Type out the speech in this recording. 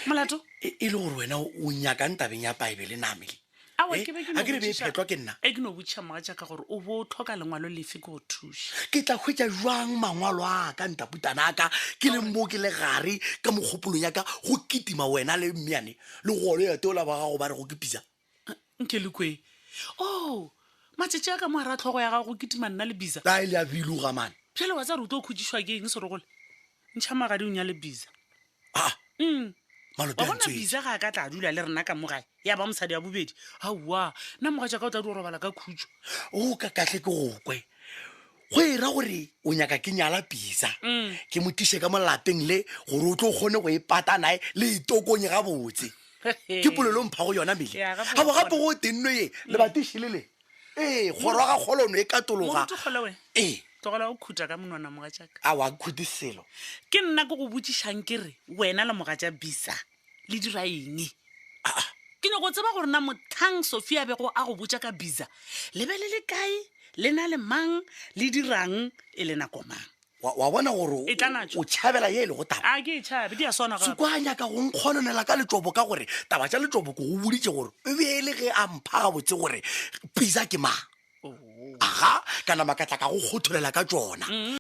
Molato? E e le gore wena o nyakang tabeng ya Paebele na Mele? Aowa, Eh, ke be ke no a ke re be e botšiša- phetlwa ke nna. E ke no botšiša mogatšaka gore o bo o tlhoka lengwalo lefe ke go thuša. Ke tla hwetša jwang mangwalo a ka ntaputana a ka ke le mo ke le gare ka mogopolong ya ka go kitima wena le mmeane le golo ya teola ba gago ba re go ke pisa. Nke le kwe. Oh, matšatši a ka mo gara tlhogo ya gago go kitima nna le bisa. A e le a biloga mane. Bjale wa tseba gore o tlo khutšišwa ke eng serogole? Ntšha magadi o nyale bisa. A Mm. malope Wa a bona ntswetše. bisa ga a ka tla dula le rena ka mo gae ya ba mosadi ya bobedi. Aowa, nna mogatšaka o tla di robala ka khutšo. O ka kahle ke go kwe. Go e ra gore o nyaka ke nyala pisa. Mm. Ke mo tiše ka mo lapeng le gore o tlo kgone go e pata nae le itokonye gabotse. Ke polelo mpha go yona mele. Ya, gape Ga bo wa gape go tenno ye le batišile le. Ee, kgoro ga kgolono e katologa. Moruti kgole wena. Ee. Tlogela go khuta ka monwana mogatšaka. A wa khute selo. Ke nna ke go botšišang ke re wena le mogatša Bisa le dira eng? Aa. Ke nyako tseba gore na mothang Sophia a bego a go botša ka Bisa le be le le kae, le na le mang, le dirang e le nako mang? Wa, wa bona gore E tla natšo. o tšhabela ye e lego taba. A ke e tšhabe, di a swana gape. Seko a nyaka go nkgononela ka letšobo ka gore taba tša letšobo ke go boditše gore e be e le ge a mpha gabotse gore Bisa ke mang. Oh. Aga, ka nama ka tla ka go kgotholela ka tšona. Mm.